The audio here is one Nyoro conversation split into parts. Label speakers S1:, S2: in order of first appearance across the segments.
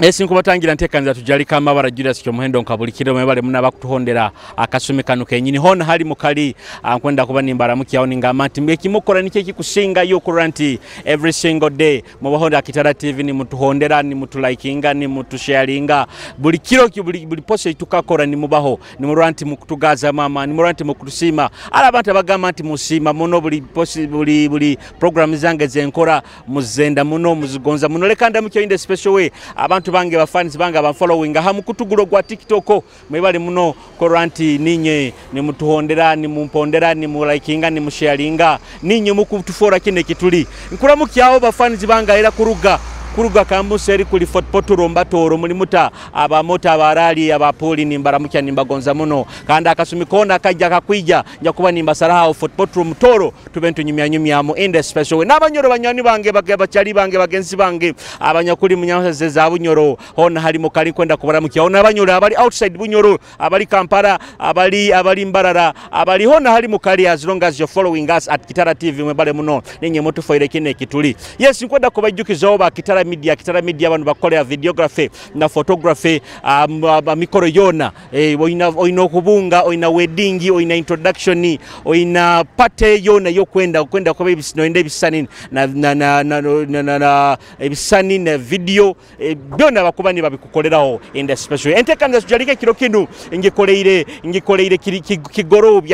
S1: Esi nkubatangira ntekanza tujalika amabara Julius Kyomuhendo nkabulikire mwebale muna bakutuhondera akasumi kano kenyini hona hali mukali nkwenda kuba nimbaramukyaho ningamba nti ekimukora nikyo ekikusinga yo kurora nti every single day mubahonda Kitara TV ni mutuhondera ni mutulaikinga ni mutusharinga buli kiro buli post tukakora ni mubaho ni murora nti mukutugaza mama ni murora nti mukutusima ala abantu abagamba nti musima muno buli post buli program zange zenkora muzenda muno muzigonza muno leka ndamukyo in the special way abantu bange bafans bange abafollowing ha mukutugulo gwa TikTok mwebale muno koranti ninye ni mutuhondera ni mumpondera ni mulikinga ni musharinga ninye mukutufora kine kituli nkuramukyaho bafans bange era kuruga kambuseri kuli Fort Portal mbatoro mulimuta abamota abarali abapoli nimbaramukya nimbagonza muno kandi akasumi kona kajja kakwija njakuba nimbasaraho Fort Portal mutoro tube nyumya nyumyamu in the special way n'abanyoro banywani bange bachali bange bagenzi bange abanyakuli munyanza za Bunyoro hona hali mukali kwenda kubaramukya hona abanyoro abali outside Bunyoro abali Kampala abali Mbarara abali hona hali mukali as long as you're following us at Kitara TV mwebale muno ninye mutufoire kine kituli. Yes, nkwenda kubajjukiza oba Kitara Media abantu bakolera videography na photography mikoro yona oina okubunga oina wedding oina introduction oina party yona yokwenda kwenda kwa ebisino ebisani na ebisani na video byona bakuba ni babikukoleraho in the special entekanza tujalike kiro kinu ngikoleire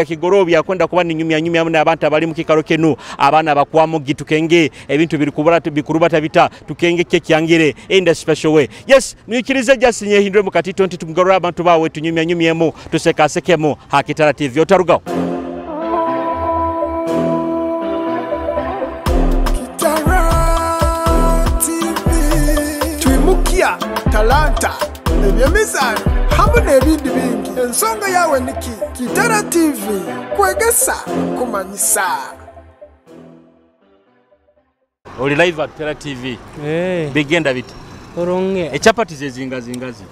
S1: kigorobya kwenda kuba ni nyumya nyumya n'abantu abali mu kikaro kinu abana bakwamu gitukenge ebintu birikubura bikurubata bita tukenge kekyangire in the special way. Yes, mwikirize just nyehindwe mukati 20 tumugorora abantu bawe tunyumya nyumyemu tusekasekemo ha Kitara TV otarugaho.
S2: Kitara TV twimukia talanta ebyemizano hamwe n'ebindi bingi ensonga yawe niki Kitara TV kwegesa kumanyisa.
S1: Oli live at Kitara TV. Bigenda bita.
S3: Oronge.
S1: Echapati zezingazingazi.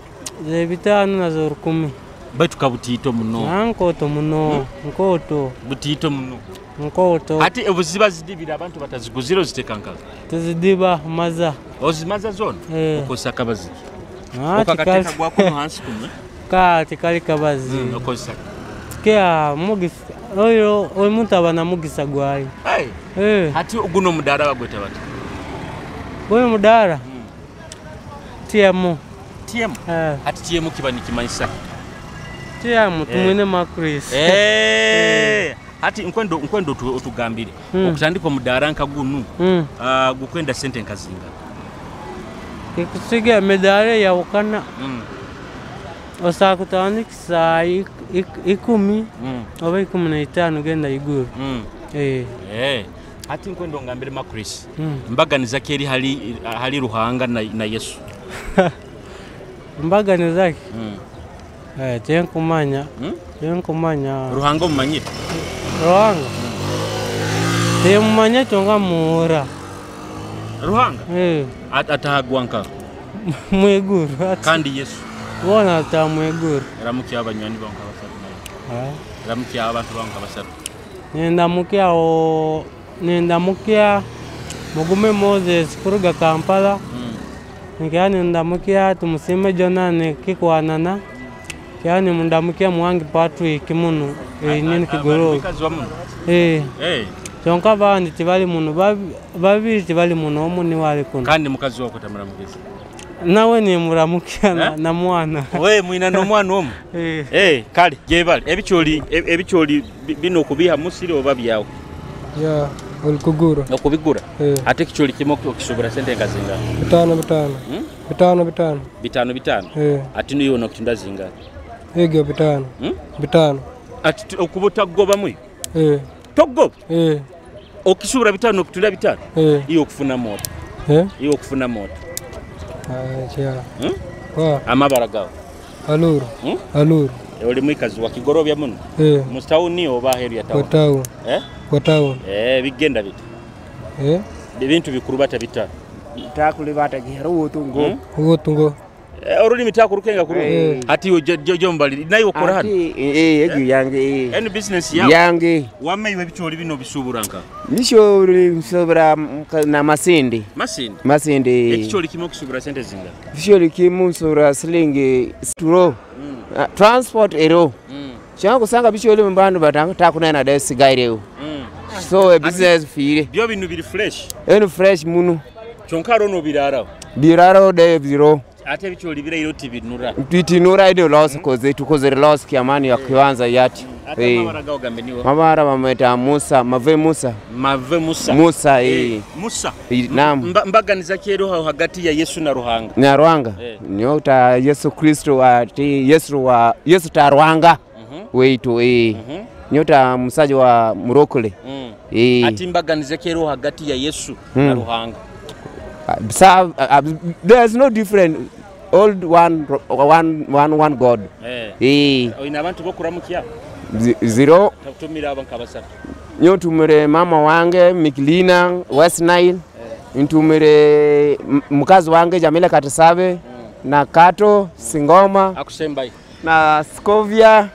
S3: Ze bitano nazo 10.
S1: Baitu kabutito muno.
S3: Nkoto muno. Nkoto.
S1: Butito muno.
S3: Nkoto.
S1: Ati obuziba zidibira abantu bataziguziro zitekankaza.
S3: Tuzidiba maza.
S1: Ozimaza zona? Okosa kabazi. Okakateka gwako hansi kumwe.
S3: Ka tikali kabazi.
S1: Okosa.
S3: Kia mugisa. Oyo omuntu abana mugisa gwayi.
S1: Hey. Hati guno mudara bagweta bati.
S3: Guno mudara. TM.
S1: TM. Hati TM kiba nikimanyisa.
S3: TM tumwine Macris.
S1: Hati nkwendo otugambire. Okutandika omudara nka gunu. Gukwenda sente nkazinga.
S3: Ikusiga medare ya ukana. Osakutandikisa 10 oba 15 genda iguru.
S1: Hati nkwendo ngambire Macris. Mbaganiza keri hali Ruhanga na Yesu.
S3: Mbaganiza ki? Tenkumanya. Tenkumanya.
S1: Ruhanga umumanyire?
S3: Ruhanga. Temumanya tonga muura.
S1: Ruhanga? Atahagwa nka?
S3: Mwiguru.
S1: Kandi Yesu.
S3: Bona ata mwiguru.
S1: Ramukia abanywani bangu abasatu nayo. Ramukia abantu bangu abasatu.
S3: Nindamukia Mugume Moses kuruga Kampala. Nikiani ndamukia tumusime Jonani kikwanana. Kiani mundamukia Mwangi Patrick muno nini Kigoro. Kyonka bandi tibali muno babiri tibali muno omu ni wali kuno.
S1: Kandi mukazi wako tamuramukisa.
S3: Nawe ni muramukia na mwana.
S1: We mwina no mwana omu. Kale jebali ebicholi bino kubiha musiri oba byawo.
S4: Ya olikugura.
S1: Okubigura. Ate kicholi kimo okisubura sente ngazinga.
S4: 5 5. 5 5.
S1: 5 5. Ati niyo nokutunda zinga.
S4: Ego 5. 5.
S1: Ati okubuta goba mwe. Togoba. Okisubura 5 okutunda 5. Iyo okufuna moto. Iyo okufuna moto. Amabara gawo.
S4: Aluru. Aluru.
S1: Oli mwikazi wa Kigorobya muno. Mu town oba heru ya town?
S4: Kwa town. Kwa town.
S1: Bigenda bita. Ebintu bikurubata bita.
S5: Takulibata gihero wotungo.
S4: Wotungo.
S1: Orulimi takurukenga kurungi. Ati jojo mbali nayo okora hano.
S5: Ati yange.
S1: Eno business yawe.
S5: Yange.
S1: Wameiwe ebicholi bino bisuburanka.
S5: Nisho nsubura na masindi.
S1: Masindi.
S5: Masindi.
S1: Ekicholi kimu kusubura sente zinga.
S5: Ekicholi kimu nsubura silingi turo. Transport ero. Changu kusanga bicholi mbandu batanga takuna na desi gaireo. So a business fee.
S1: Byo binu biri fresh.
S5: Eno fresh munu.
S1: Chonkaro no birara.
S5: Birara de zero.
S1: Ate bicholi bira iro tibinura.
S5: Titinura ide loss koze tukoze loss kiamani ya kiwanza yati.
S1: Ate mabara gao gambeniwa.
S5: Mabara bamweta Musa, Mave Musa.
S1: Mave Musa.
S5: Musa
S1: Musa.
S5: Naam.
S1: Mbaganiza kyero hagati ya Yesu na Ruhanga.
S5: Na Ruhanga. Nyota Yesu Kristo ati Yesu wa Yesu ta Ruhanga. Weitu Nyota musaja wa Murokole.
S1: Ati mbaganiza kyero hagati ya Yesu na Ruhanga.
S5: There is no different. Old one God.
S1: Oina abantu bokuramukia.
S5: Zero.
S1: Tumira abantu abasatu.
S5: Nyo tumire mama wange Mikilina West Nile. Ntumire mkazi wange Jamila Katasabe na Kato Singoma.
S1: Akusembai.
S5: Na Skovia.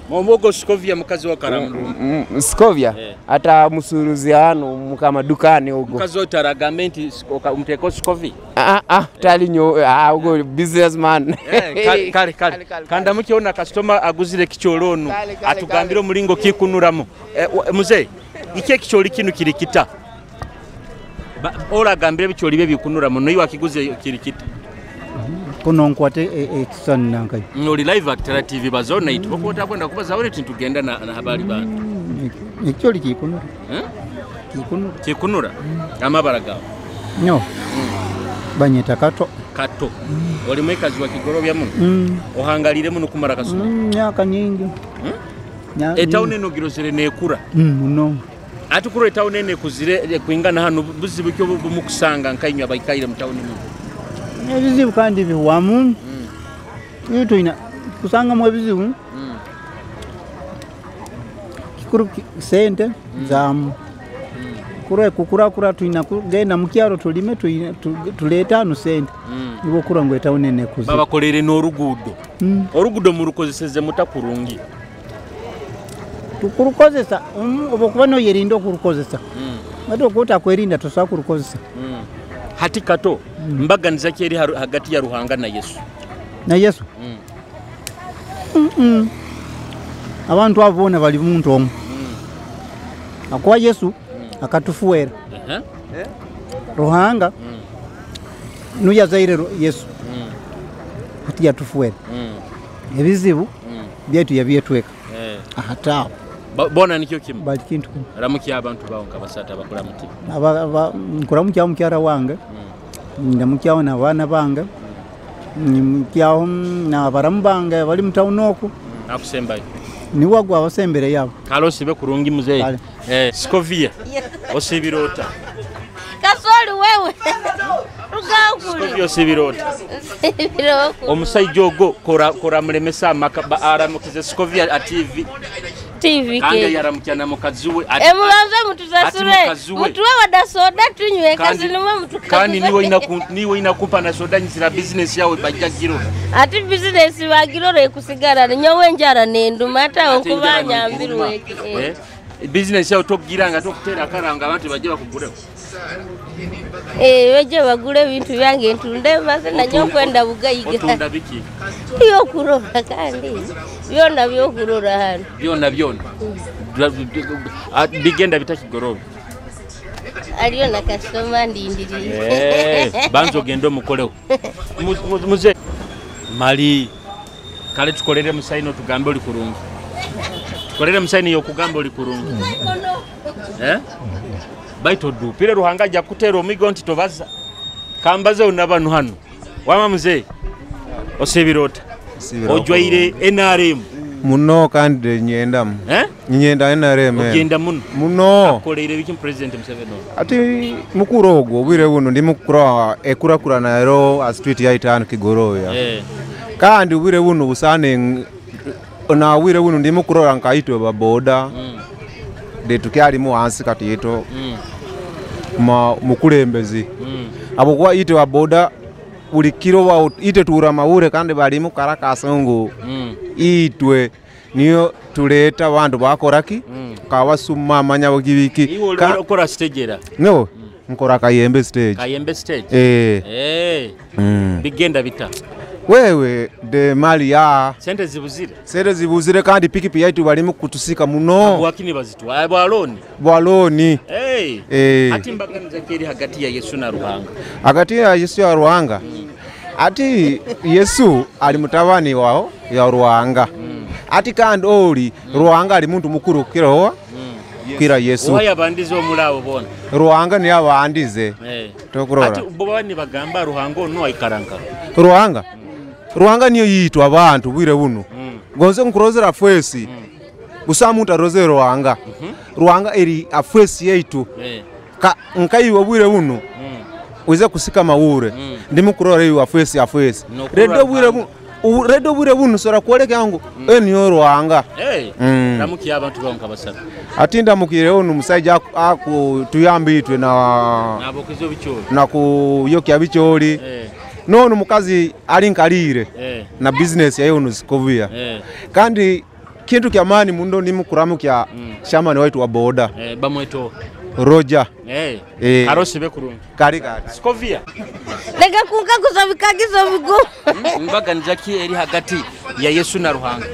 S1: Momogo Skovia mkazi wa Karamu.
S5: Skovia ata musuruziano mukama dukani ugo.
S1: Mkazi wa taragamenti umteko Skovia.
S5: Tali nyo ugo businessman.
S1: Kale kale. Kanda mukiona customer aguzire kicholono atugambire omulingo kikunuramo. Mzee, iki kicholi kinu kirikita. Ola gambire bicholi bye bikunuramo no iwa kiguze kirikita.
S6: Kuno nkwate ekisani nankai.
S1: Noli live at TV bazona itu bokota kwenda kubaza wale tugenda na habari bana.
S6: Ekicholi kikunura. Kikunura.
S1: Kikunura. Amabara gawo.
S6: Nyo. Banyeta Kato.
S1: Kato. Oli mwekazi wa Kigorobya muno. Ohangalire muno kumara kasumi.
S6: Myaka nyingi.
S1: Etawune no girosere nekura.
S6: Muno.
S1: Atukuro etawune ne kuzire kuingana hano buzibu kyo bumukusanga nkainywa baikaire mu tawune muno.
S6: Ebizibu kandi biwamu. Iyo tuina kusanga mu ebizibu. Kikuru sente zamu. Kure kukura tuina kugenda mu kyaro tulime tuleta no sente. Nibo kura ngo etawune ne kuzi.
S1: Babakolere n'orugudo. Orugudo murukozeseze mutakurungi.
S6: Tukurukozesa obokuba no yerinda okurukozesa. Bato kota kwerinda tosa kurukozesa.
S1: Hati Kato mbaganiza kyeri hagati ya Ruhanga na Yesu.
S6: Na Yesu. Abantu abona bali muntu omwe. Akwa Yesu akatufuera. Ruhanga nuyazaire Yesu. Hati yatufuera. Ebizibu byetu yabyetweka. Ahatawo.
S1: Bona nikyo kimu.
S6: Bali kintu kimu.
S1: Ramukia abantu bawo nkabasata bakora muti.
S6: Aba nkuramukia mukyara wange. Ndamukiaho na bana bange. Mkiaho na baramu bange bali mutaunoko.
S1: Akusembayo.
S6: Ni wagwa abasembere yabo.
S1: Kalo sibe kurungi mzee. Skovia. Osibirota.
S7: Kasoli wewe. Rugakuli.
S1: Skovia osibirota. Omusajja ogo kora mulemesa maka aramukize Skovia a TV.
S7: TV
S1: kandi yaramukya mukazi we
S7: emubanze mutusasure mutuwe wada soda tunywe kasi nimwe mutukazi
S1: kandi niwe inakupa na soda nyisira business yawe bajja giro
S7: ati business bagiro rekusigara nyowe njara nenduma ata okubanya mbirwe
S1: business yawe tokugiranga tokutera karanga abantu bajje bakugure
S7: weje bagule bintu byange ntunde maze nanyo kwenda bugayiga
S1: otunda biki
S7: yo kurora kandi byona byokurora hano
S1: byona bigenda bitakigorobe
S7: aliyo na customer ndindiri
S1: banzo gendo mukoleho muze mali kale tukolere musaino tugambe oli kurungi tukolere musaino yokugamba oli kurungi baito dupire Ruhanga ajja kutera omigo nti tobaza kambaze unabanu hano wama mzee osibirota ojwaire NRM
S8: muno kandi nyenda nyenda NRM
S1: ogenda muno
S8: muno
S1: akoleire biki president Museveni
S8: ati mukuru ogwo obwire buno ndi mukura ekurakura naero a street ya itano Kigorobya kandi obwire buno busane na obwire buno ndi mukurora nkaitwe baboda de tukyalimu wansi kati ito ma mukulembezi abo kwa ite baboda Buli kiro ite tuura mawure kandi balimu karakasa ngu itwe niyo tuleta abantu bakoraki kawasuma amanya bukibiki.
S1: Iwe okora stage era?
S8: No, nkora Kayembe stage.
S1: Kayembe stage. Bigenda bita.
S8: Wewe de mali ya
S1: sente zibuzire.
S8: Sente zibuzire kandi pikipi yaitu balimu kutusika muno.
S1: Wakini bazitwa bwaloni.
S8: Bwaloni.
S1: Ati mbaganiza keri hagati ya Yesu na Ruhanga.
S8: Hagati ya Yesu ya Ruhanga. Ati Yesu ali mutabani wao ya Ruhanga. Ati kandi oli Ruhanga ali muntu mukuru kira kira Yesu.
S1: Oya bandize omulabo bona.
S8: Ruhanga ni abandize. Tokurora.
S1: Ati bo ni bagamba Ruhanga ono aikaranga.
S8: Ruhanga. Ruhanga niyo yitwa abantu bwire buno. Gonze nkurozera afwesi. Gusa muntu arozera Ruhanga. Ruhanga eri afwesi yaitu. Ka nkaiwe bwire buno. Uze kusika mawure. Ndimu kurora iwe afwesi afwesi. Redo bwire buno. Redo bwire buno sora kuoleka yangu eniyo Ruhanga.
S1: Ndamukiye abantu bonka basaba.
S8: Ati ndamukire ono musajja akutuyambitwe na
S1: nabokizo bicholi.
S8: Na kuyokya bicholi. Nono mukazi ali nkalire na business yayo nuzikobia. Kandi kintu kya mani mundo ndimu kuramu kya shamani waitu wa boda.
S1: Bamweto
S8: Roger.
S1: Arose bekurungi.
S8: Kari kari.
S1: Sikovia.
S7: Leka kunka kusabikagizo bigo.
S1: Mbaganiza ki eri hagati ya Yesu na Ruhanga.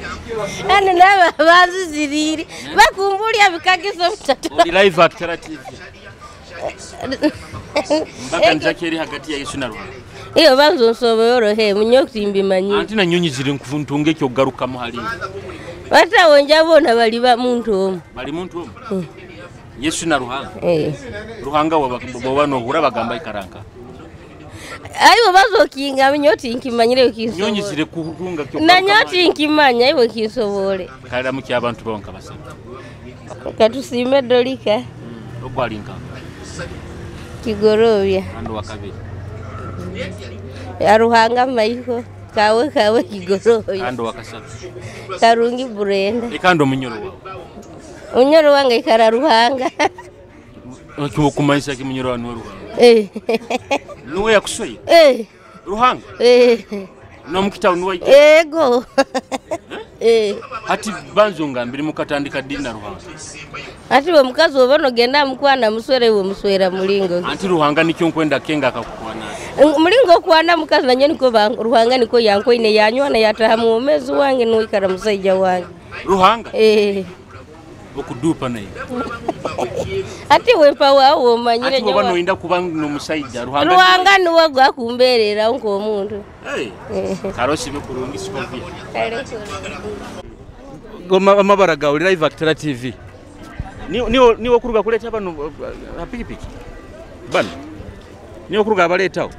S7: Ane naba baziziriri. Bakumbulia bikagizo bitatu.
S1: Oli live at TV. Mbaganiza ki eri hagati ya Yesu na Ruhanga.
S7: Iyo banzo nsoboyoro he munyoki mbimanyi.
S1: Anti na nyonyi ziri nkufuntunge kyo garuka muhali.
S7: Bata wonja bona bali ba muntu omu.
S1: Bali muntu omu. Yesu na Ruhanga. Ruhanga wabano hura bagamba ikaranka.
S7: Ayo bazokinga nyoti nkimanyire ukisobole.
S1: Nyonyi zire kuhunga kyo.
S7: Na nyoti nkimanya iwe kisobole.
S1: Kalira muki abantu bonka basaba.
S7: Katusime dolika.
S1: Ogwalinka.
S7: Kigorobya.
S1: Ando wakabiri.
S7: Ya Ruhanga maiko kawe kawe Kigorobya.
S1: Ando wakasaba.
S7: Karungi burenda.
S1: Ikando munyoro wawe.
S7: Unyoro wange ikara Ruhanga.
S1: Okumanyisa ki munyoro wa Ruhanga? Nuwe yakusoye? Ruhanga? No mukita nuwe.
S7: Ego.
S1: Hati banzunga mbiri mukatandika dini na Ruhanga.
S7: Ati we mukazi obano genda mukwana muswere we muswera mulingo.
S1: Anti Ruhanga nikyo nkwenda kenga akakukwana.
S7: Mulingo kwana mukazi nanye niko Ruhanga niko yanko ine yanywa na yataha muomezi wange nuikara musaija wange.
S1: Ruhanga? Okudupa naye.
S7: Ati wempa wawo omanyire
S1: nyo. Ati obano inda kuba no musaija Ruhanga.
S7: Ruhanga niwe gwakumberera nko omuntu.
S1: Karosi bekurungi sikovia. Goma amabara gawe live Actera TV. Ni okuruga kuleta bano pikipiki. Bano. Ni okuruga abaletawo.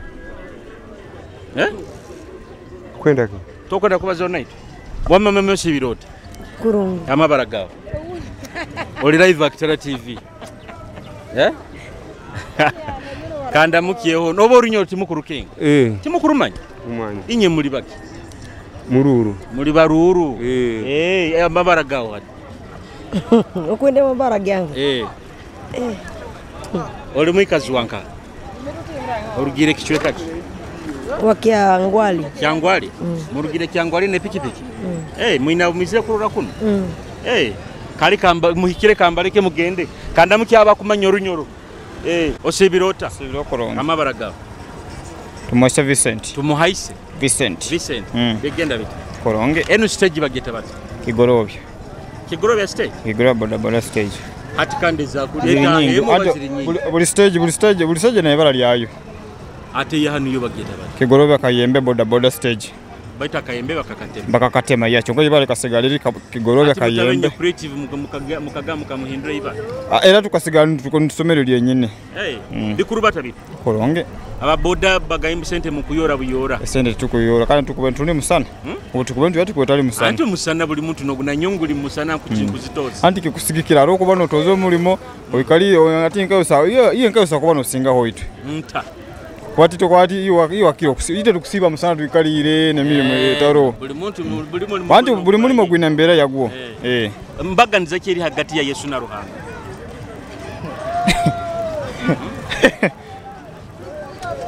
S4: Kwenda ki?
S1: Tokwenda kubaza night. Wamma meme sibirota.
S9: Kurungi.
S1: Amabara gawe. Oli live Actera TV. Kanda mukiyeho nobo orinyo timukurukenga. Timukurumanya.
S4: Umanya.
S1: Inye muri baki.
S4: Mururu.
S1: Muri baruru. Amabara gawe hati.
S9: Okwende mabara gange.
S1: Oli mwikazi wanka. Orugire kichweka ki?
S9: Wa Kyangwali.
S1: Kyangwali? Murugire Kyangwali ne pikipiki. Mwina mizire kurora kuno. Kali kamba muhikire kambaleke mugende. Kanda mukyaba kumanya orunyoro. Osibirota.
S10: Sibirokoro.
S1: Amabara gawe.
S10: Tumuhaise Vincent.
S1: Tumuhaise
S10: Vincent.
S1: Vincent. Bigenda bita.
S10: Koronge.
S1: Eno stage bageta bati.
S10: Kigorobya.
S1: Kigorobya stage?
S10: Kigorobya boda boda stage.
S1: Hati kandi za kuleta emo baziri nyingi.
S10: Buli stage na ibara lyayo.
S1: Ate ya hanu yo bageta bati.
S10: Kigorobya Kayembe boda boda stage.
S1: Baita Kayembe bakakatema.
S10: Bakakatema yacho ngo ibara kasigala ri Kigorobya Kayembe.
S1: Ati creative mukaga mukamuhindura ibara.
S10: Era tukasigala tusomero lyenyine.
S1: Bikuru batabiri.
S10: Koronge.
S1: Aba boda bagayimbu sente mukuyora buyora.
S10: Sente tukuyora kandi tukube tuli musana. Utukube ntu yatukwetali musana.
S1: Anti musana buli muntu noguna nyonguli musana kuzitoza.
S10: Anti kikusigikira ro kuba notozo mulimo oikali ati nkayo iyo nkayo sakuba nosinga hoitwe.
S1: Nta.
S10: Kwati tokwati iyo akiro ite tukusiba musana tuikalire ne mirimo etaro.
S1: Buli muntu buli mulimo.
S10: Anti buli mulimo gwina mbera yagwo.
S1: Mbaganiza ki eri hagati ya Yesu na Ruhanga?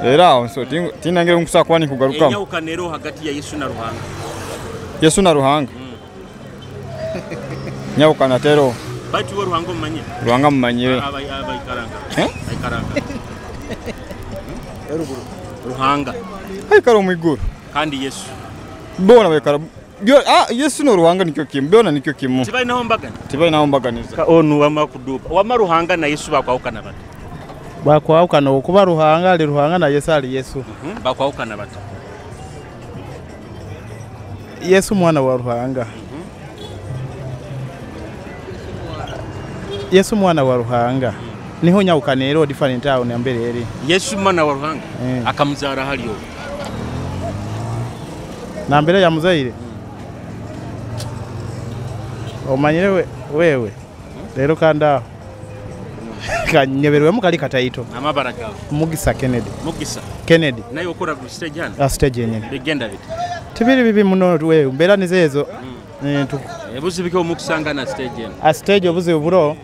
S10: Era so tinangire nkusa kwani kugaruka.
S1: Enyawukana ero hagati ya Yesu na Ruhanga.
S10: Yesu na Ruhanga. Nyawukana tero.
S1: Baitu we Ruhanga omumanyire?
S10: Ruhanga mumanyire.
S1: Abaikaranga. Aikaranga. Ruhanga.
S10: Aikara omu iguru.
S1: Kandi Yesu.
S10: Bona baikara. Yesu no Ruhanga nikyo kimu. Byona nikyo kimu.
S1: Tibalinaho mbagani.
S10: Tibalinaho mbaganiza.
S1: Onu wama kudupa. Wama Ruhanga na Yesu bakwawukana bata.
S11: Bakwawukana okuba Ruhanga ali Ruhanga na Yesu ali Yesu.
S1: Bakwawukana bata.
S11: Yesu mwana wa Ruhanga. Yesu mwana wa Ruhanga. Niho nyawukana ero different awo nambere eri.
S1: Yesu mwana wa Ruhanga akamuzara haliyo.
S11: Nambere ya muzaire. Omanyire wewe. Lero kanda kanyeberwemu kali kataito.
S1: Amabara gawe.
S11: Mugisa Kennedy.
S1: Mugisa
S11: Kennedy.
S1: Naye okora ku stage hano?
S11: A stage yenyene.
S1: Bigenda biti.
S11: Tibiri bibi muno wewe mbera nizezo.
S1: Ebuzibu ki omukusanga na stage eno?
S11: A stage obuzibu buro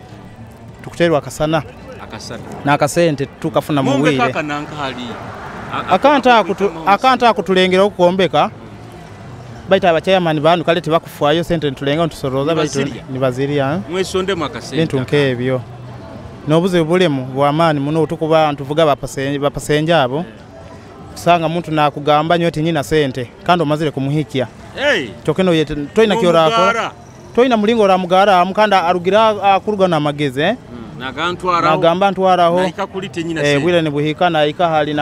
S11: tukuterwa akasana.
S1: Akasana.
S11: Na akasente tukafuna mu
S1: wire.
S11: Mungu
S1: kananka hali.
S11: Akanta akutulengera okukombeka. Baita abachairman banu kale tebakufaayo sente ntulenga ntusoroza baitu nibaziria.
S1: Mwesonde mwakasente.
S11: Bintu nkebyo. N'obuzibu bulemu bw'amaani muno tukuba ntuvuga bapasenja abo. Kusanga muntu nakugamba nyo ati nyina sente kandi omazire kumuhikia.
S1: Hey.
S11: Tokeno yete toina kyorako. Toina mulingo ra mugara amukanda arugira akuruga na mageze. Nagamba ntwaraho.
S1: Naika kulite nyina sente.
S11: Bwire ni buhika naika hali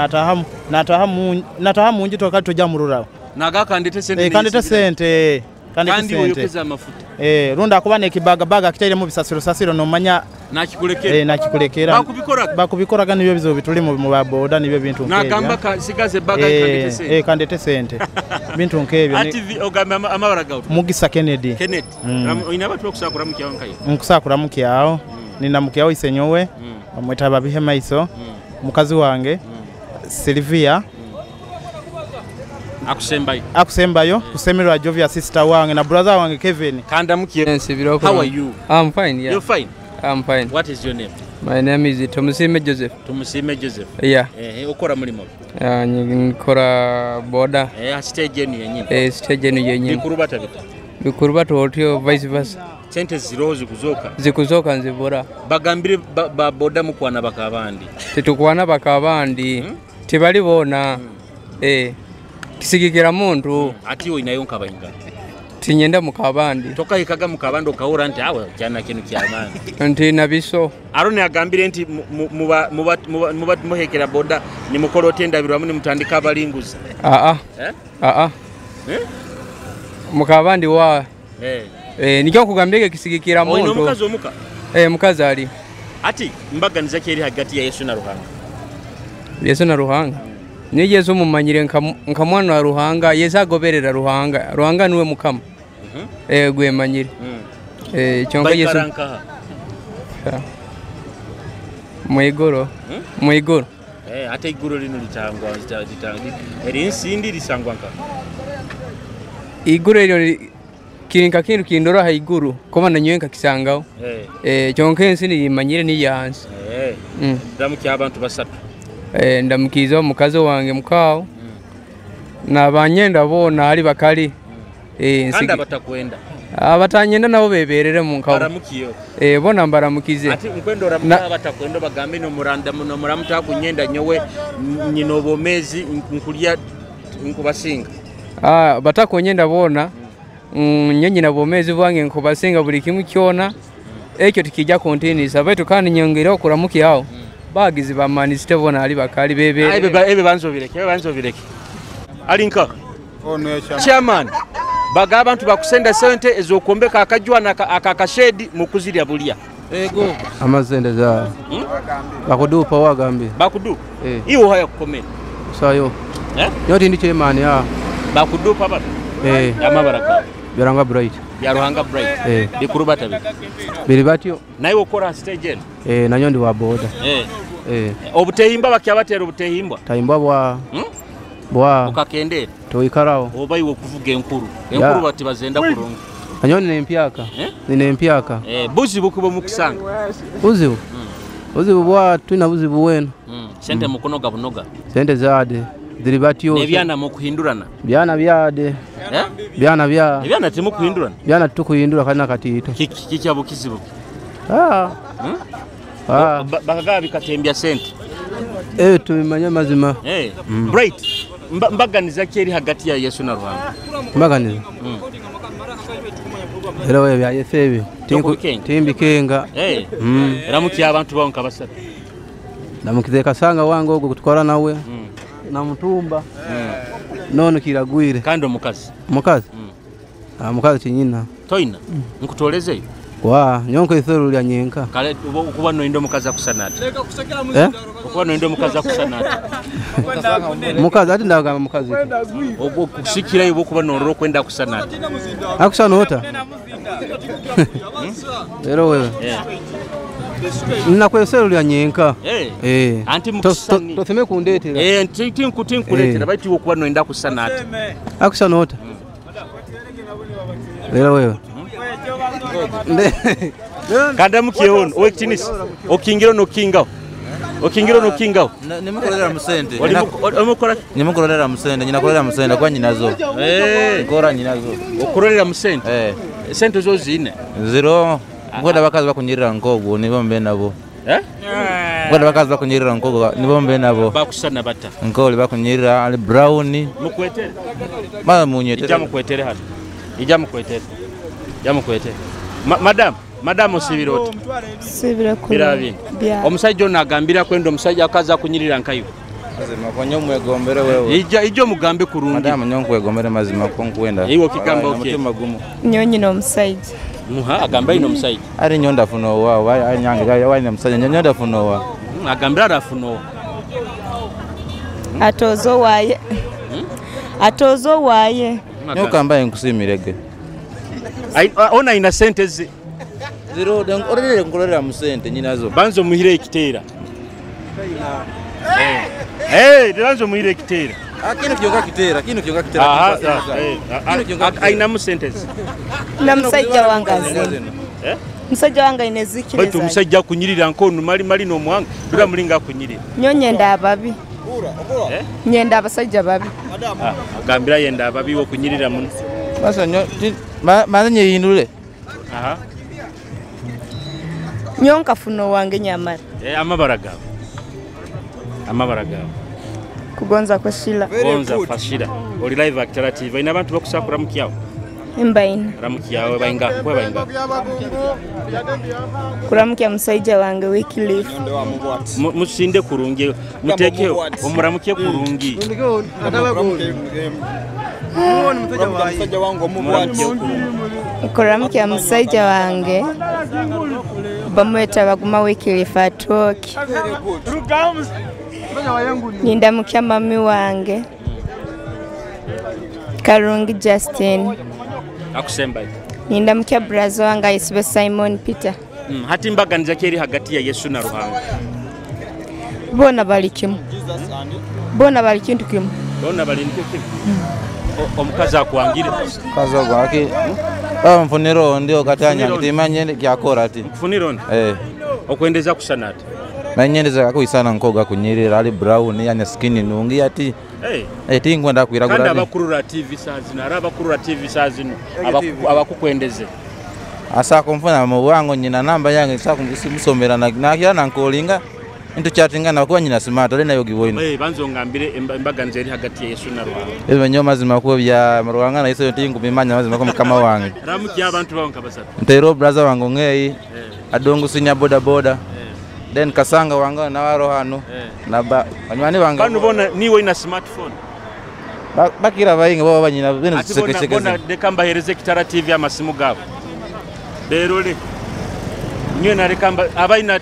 S11: natahamu nji tokali toja mururaho.
S1: Naga kandete sente.
S11: Kandete sente.
S1: Kandi oyokeza amafuta.
S11: Runda kuba nekibaga baga kitaire mu bisasiro sasiro no manya
S1: nakikulekera.
S11: Nakikulekera. Bakubikoraga nibyo bizo bituli mu baboda nibyo bintu nkebyo.
S1: Nagamba sigaze baga kandete sente.
S11: Kandete sente. Bintu nkebyo.
S1: Ati ogamba amabara gawe.
S11: Mugisa Kennedy.
S1: Kennedy. Oyina abantu okusakura mukyawo nkayo.
S11: Nkusakura mukyawo. Nina mukyawo isenyowe. Omweta babihe maiso. Mukazi wange. Sylvia.
S1: Akusembayo.
S11: Akusembayo, kusemerwa Jovia sister wange na brother wange Kevin.
S1: Kanda mukie. How are you?
S12: I'm fine, yeah.
S1: You're fine?
S12: I'm fine.
S1: What is your name?
S12: My name is Tumusime Joseph.
S1: Tumusime Joseph.
S12: Yeah.
S1: Okora mulimo?
S12: Nkora boda.
S1: Stage yenu yenyini.
S12: Stage yenu yenyini.
S1: Bikurubata bita.
S12: Bikurubata otyo vice versa.
S1: Sente ziroho zikuzoka.
S12: Zikuzoka nzibora.
S1: Bagambire ba boda mukwana bakabandi.
S12: Tetukwana bakabandi. Tebali bona. Kisigikira muntu.
S1: Ati oyinayo nkabayinga.
S12: Tinyenda mukabandi.
S1: Toka ikaga mukabandi okahura nti awe jana kintu kyamaani.
S12: Nti nabiso.
S1: Aroni agambire nti muba muhekera boda ni mukolo otendabirwamu nimutandika abalinguza.
S12: Mukabandi wa. Nikyo nkugambye kisigikira muntu.
S1: Oyina omukazi omuka?
S12: Mukazi ali.
S1: Ati mbaganiza ki eri hagati ya Yesu na Ruhanga?
S12: Yesu na Ruhanga. Ni Yesu mumanyire nka mwana wa Ruhanga, Yesu agoberera Ruhanga. Ruhanga niwe mukama. Gwe manyire. Kyonka Yesu. Mwigoro. Mwigoro.
S1: Ate igoro lino litangwa eri nsindi lisangwa nka.
S12: Igoro eryo kirinka kintu kindora ha iguru koma nanyowe nkakisangaho. Kyonka ensi niyimanyire ni yansi.
S1: Ndamukia abantu basatu.
S12: Ndamukiza omukazi wange mukaawo. Nabanyenda bona ali bakali.
S1: Kandi abatakwenda.
S12: Abatanyenda nabo beberere mu nkawo.
S1: Baramukiyo.
S12: Bona mbaramukize.
S1: Ati nkwenda oramuka abatakwenda bagambe no muranda muno muramuta kunyenda nyowe nyina obomezi nkulya nkubasinga.
S12: Batakonyenda bona nyina bomezi bwange nkubasinga buli kimu kyona. Ekyo tikijja kontinisa baitu kandi nyongera okuramukiyawo. Bagizi bamanisite bona ali bakali bebe.
S1: Ebe banzo bireke. Alinka. Chairman. Baga abantu bakusenda sente ezokombeka akajwana akakashedi mukuzirya bulya.
S13: Ego. Amazende za. Bakudupa wagambi.
S1: Bakudupa. Iwo haya kukomera.
S13: Sayo. Yoti ndi chairman ya.
S1: Bakudupa baba. Amabaraka.
S13: Byaranga Bright.
S1: Byaruhanga Bright. Bikurubata bi.
S13: Biri batyo.
S1: Naye okora stage eno.
S13: Nanyo ndi wa boda.
S1: Obutehimba bakyabatera obutehimbwa.
S13: Tayimbwa bwa. Bwa.
S1: Ukakendera.
S13: Toikarao.
S1: Oba iwe kuvuga enkuru. Enkuru bati bazenda kurunga.
S13: Nanyo nine empyaka. Nine empyaka.
S1: Buzibu kubo mukusanga.
S13: Buzibu. Buzibu bwa tulina buzibu wena.
S1: Sente mukunoga bunoga.
S13: Sente zade ziri batyo.
S1: N'ebyana mukuhindurana.
S13: Byana byade.
S1: Eh?
S13: Byana bya.
S1: Ebyana timukuhindurana.
S13: Byana tukuhindura kana katito.
S1: Kiki abo kizibu?
S13: Ah. Ah.
S1: Bakagaba bikatembya sente.
S13: Tubimanya mazima.
S1: Bright. Mbaganiza ki eri hagati ya Yesu na Ruhanga?
S13: Mbaganiza. Era wewe bya Yesu ebyo. Timbikenga.
S1: Ramuki abantu bawo nkabasatu.
S13: Namukize kasanga wange ogwo kutwara nawe. Na mutumba. None kiragwire.
S1: Kandi omukazi.
S13: Mukazi? Mukazi kinyina.
S1: Toina. Nkutolezeyo.
S13: Wa, nyonko itheru lya nyenka.
S1: Kale okuba noinda omukazi akusanata. Okuba noinda omukazi akusanata.
S13: Mukazi ati ndagamba mukazi.
S1: Ogwo kusikira ibo kuba nororo kwenda kusanata.
S13: Akusanota. Era wewe. Ninakwesero lya nyenka.
S1: Anti mukisani.
S13: Toseme kundetera.
S1: Nti nkuletera baitu okuba noinda kusanata.
S13: Akusanota. Era wewe.
S1: Kanda mukiyewono owekitinisa okingira nokingawo okingira nokingawo.
S14: Nimukolera musente.
S1: Olimukora?
S14: Nimukolera musente, nyinakolera musente kwa nyinazo. Nkora nyinazo.
S1: Okolera musente? Sente zo zine.
S14: Zero. Ngoda bakazi bakunyirira nkogo nibo mbe nabo. Ngoda bakazi bakunyirira nkogo nibo mbe nabo.
S1: Bakusana bata.
S14: Nkoli bakunyirira ali brown.
S1: Mukwetere.
S14: Mara munyetere.
S1: Ija mukwetere hano. Ija mukwetere. Ija mukwetere. Madam osibira oti?
S15: Sibira ku.
S1: Birabi. Omusajja ono agambira kwenda omusajja akaza kunyirira nkayo.
S14: Mazima konyo mwegombere wewe.
S1: Ija omugambe kurungi.
S14: Madam nyo nkwegombere mazima ko nkwenda.
S1: Iwo kigamba okay.
S14: Mutima gumu.
S15: Nyo nyina omusajja.
S1: Muha agamba ino omusajja.
S14: Ari nyo ndafuna owa ari nyange ya omusajja nyo ndafuna owa.
S1: Agambira arafuna owa.
S15: Atozo waye. Atozo waye.
S14: Nyo kambaye nkusimirege.
S1: Ona ina sente zi.
S14: Zero orere nkolera musente nyinazo.
S1: Banzo muhire ekiteera. Banzo muhire ekiteera.
S14: Kino kyonka kiteera, kino kyonka kiteera.
S1: Aina musente zi.
S15: Na musajja wange azina. Musajja wange inezikiriza.
S1: Baitu musajja kunyirira nkono mali mali no muhanga. Dura mulinga kunyirira.
S15: Nyo nyenda ababi. Nyenda abasajja babi.
S1: Agambira yenda ababi wo kunyirira muno.
S14: Basa nyo mananye yindule.
S1: Aha.
S15: Nyonka funo wange nyamara.
S1: Amabara gawe. Amabara gawe.
S15: Kugonza kwa Shila.
S1: Kugonza kwa Shila. Oli live Akitara TV. Ina abantu bakusakura mukiyawo.
S15: Mbaina.
S1: Ramukiyawe bainga, kwe bainga.
S15: Kuramukia musajja wange Wycliffe.
S1: Musinde kurungi, muteke omuramukie kurungi.
S15: Kuramukia musajja wange bamweta baguma Wycliffe atoki. Nindamukia mami wange Karungi Justin.
S1: Akusemba.
S15: Nindamukia brazo wange Ayisibe Simon Peter.
S1: Hati mbaganiza ki eri hagati ya Yesu na Ruhanga?
S15: Bona bali kimu. Bona bali kintu kimu.
S1: Bona bali kintu kimu. Omukazi akuwangire.
S14: Mukazi ogwo mfuniro ndio katanya ntimanye kyakora ati.
S1: Mfuniro ndi? Okwendeza kusanata.
S14: Nanyendeza kuisana nkoga kunyirira ali brown yani skin nungi ati. Tingwenda kwiragura.
S1: Kandi abakurura TV saa zino, ara abakurura TV saa zino abakukwendeze.
S14: Asa kumfuna mu bwango nyina namba yange sa kumusomera na na nkolinga into chatinga na kuba nyina smart ali nayo giboino.
S1: Banzo ngambire embaganiza eri hagati ya Yesu na Ruhanga.
S14: Ebyo nyo mazima ko bya Ruhanga na Yesu tingu bimanya mazima ko mukama wange.
S1: Ramuki abantu bawo nkabasatu.
S14: Ntero brother wange ngei adongo sinya boda boda. Then kasanga wanga na waro hano na banywani bange.
S1: Bano bona niwe ina smartphone.
S14: Bakira bayinga baba banyina bene sekeseke.
S1: Bona deka mbahereze Kitara TV amasimu gabo. Berole. Nywe nareka abaina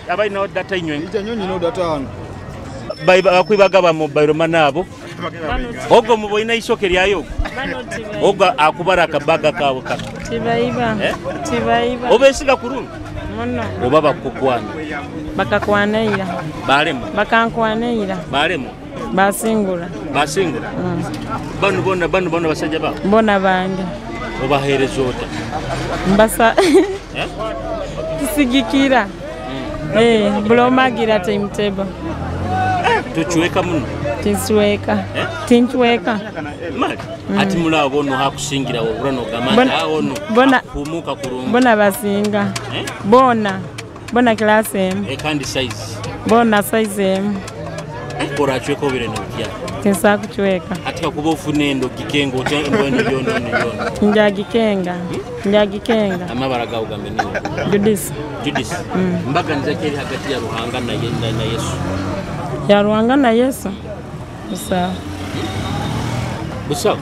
S1: data inywe.
S10: Ija nyonyi no data hano.
S1: Bakwibaga ba mobile manabo. Ogo muboina isoke lyayo. Ogo akubara akabaga kawe kaka.
S16: Tibaiba. Tibaiba.
S1: Obesiga kurungi.
S16: Muno.
S1: Oba bakukwana.
S16: Bakakwaneira.
S1: Balemo.
S16: Bakankwaneira.
S1: Balemo.
S16: Basingura.
S1: Basingura. Bano bona basajja ba.
S16: Bona bange.
S1: Obahereza ota.
S16: Mbasa. Tusigikira. Bulomagira timetable.
S1: Tuchweka muno.
S16: Tinchweka. Tinchweka.
S1: Mali. Ati mulabo ono hakusingira obura nogamba ono.
S16: Bona
S1: kumuka kurungi.
S16: Bona basinga. Bona. Bona class M.
S1: Kandi size.
S16: Bona size M.
S1: Kora chweka obire nokya.
S16: Tinsa kuchweka.
S1: Ati kakuba ofune endo gikengo otya endo yono yono.
S16: Njagikenga. Njagikenga.
S1: Amabara gawo gambe niyo.
S16: Judith.
S1: Judith. Mbaganiza keri hagati ya Ruhanga na Yesu.
S16: Ya Ruhanga na Yesu. Busawa.
S1: Busawa.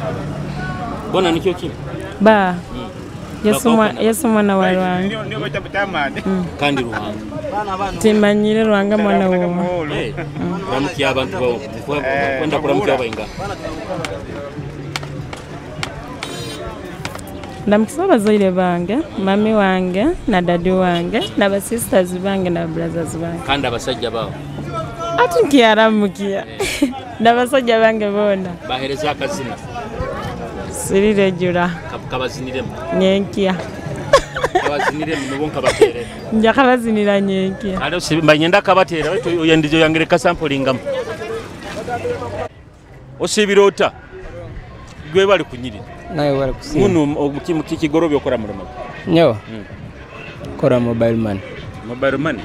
S1: Bona nikyo kimwe.
S16: Ba. Yesu mwana wa Ruhanga.
S1: Kandi Ruhanga.
S16: Timanyire Ruhanga mwana wo.
S1: Ramukia abantu bawo. Kwenda kuramukia bainga.
S16: Ndamukisa abazaire bange, mami wange na dadi wange na ba sisters bange na brothers bange.
S1: Kandi abasajja bawo.
S16: Ati nkiaramukia. N'abasajja bange bona.
S1: Bahereza akazina.
S16: Sirirejura.
S1: Kabaziniremu.
S16: Nyenkia.
S1: Kabaziniremu nubo nkabatere.
S16: Nja kabazinira nyenkia.
S1: Ale mbanyenda kabatera wetu oyandizo yangereka samplingamu. Osibira ota. Gwe bali kunyirira.
S12: Naye bali kusinga.
S1: Muno kigorobyo okora mulimo.
S12: Nyo. Kora mobile money.
S1: Mobile money?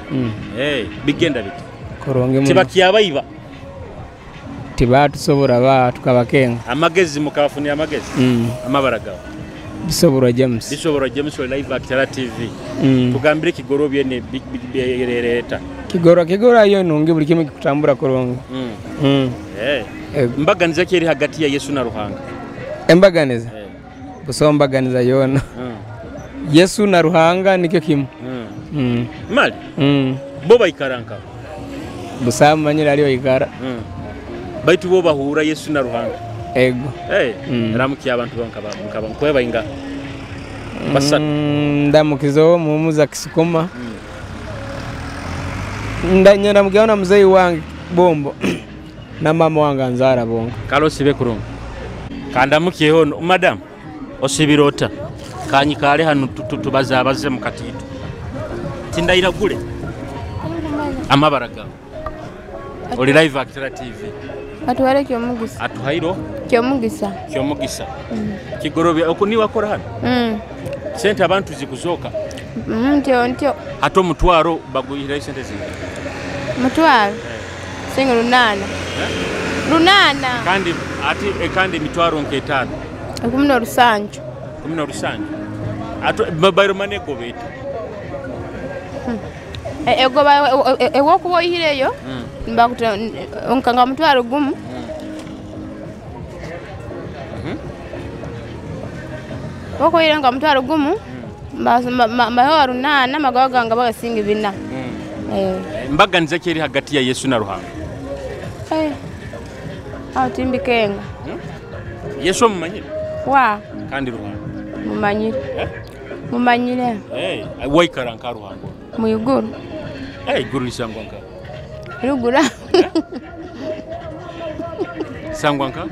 S1: Bigenda biti.
S12: Koronge muno.
S1: Tibakyabaiba.
S12: Tibatusobola ba tukabakenga.
S1: Amagezi mukabafunira amagezi. Amabara gawo.
S12: Bisoborwa James.
S1: Bisoborwa James wa live at TV. Tugambire kigorobye ne bireta.
S12: Kigoro ayo nungi buli kimwe kikutambura koronge.
S1: Mbaganiza keri hagati ya Yesu na Ruhanga.
S12: Embaganiza. Buso mbaganiza yona. Yesu na Ruhanga nikyo kimu.
S1: Mali. Bo baikaranka.
S12: Busa manyira aliyo ikara.
S1: Baitu bo bahura Yesu na Ruhanga.
S12: Ego.
S1: Ramukia abantu bankaba nkweba inga. Basatu.
S12: Ndamukizo muumuza Kisukuma. Ndanyana mugaona mzee wange Bombo. Na mama wange anzara bongo.
S1: Kalo sibe kurungu. Kandamukie hono madam osibirota. Kanyikale hano tubaza abaze mu katito. Tindaira gule. Amabara gawe. Oli live Actera TV.
S15: Atuwale kyomugisa.
S1: Atuhairo?
S15: Kyomugisa.
S1: Kyomugisa. Kigorobya okuni wakora hano? Sente abantu zikuzoka.
S15: Ntyo.
S1: Ato mutwaro baguyira sente zingi.
S15: Mutwaro. Singa 8. 8.
S1: Kandi ati kandi mitwaro nke 5.
S15: 17.
S1: 17. Ato mobile money gobeta.
S15: Egoba ewokuba oyihireyo mbakuta nkanga mutwaro gumu. Wako ile nga mutwaro gumu mbaho 8 magawaga nga bagasinga 4.
S1: Mbaganiza keri hagati ya Yesu na Ruhanga.
S15: Aho timbikenga.
S1: Yesu mumanyire?
S15: Wa.
S1: Kandi Ruhanga.
S15: Mumanyire. Mumanyire.
S1: Waikara nka Ruhanga.
S15: Mwiguru.
S1: Iguru lisangwa nka.
S15: Rugura.
S1: Sangwa nka.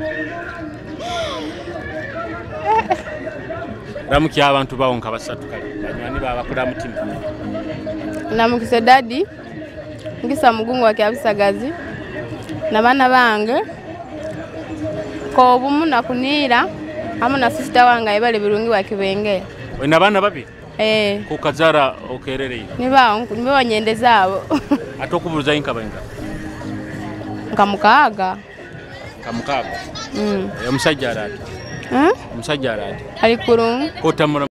S1: Ramukia abantu bawo nka basatu kale. Banywani babakura mutima.
S15: Namukisa dadi. Ngisa mugungu wa kyabisagazi. Na bana bange. Ko obumu na kunira hamu na sister wange ibale birungi wa kibenge.
S1: Wena bana babiri? Kukazara okerereye.
S15: Niba niba nyendeza abo.
S1: Atokubuza inka bainga.
S15: Nka mukaaga.
S1: Nka mukaaga. Omusajja arata. Omusajja arata.
S15: Ali kurungu.
S1: Kotamura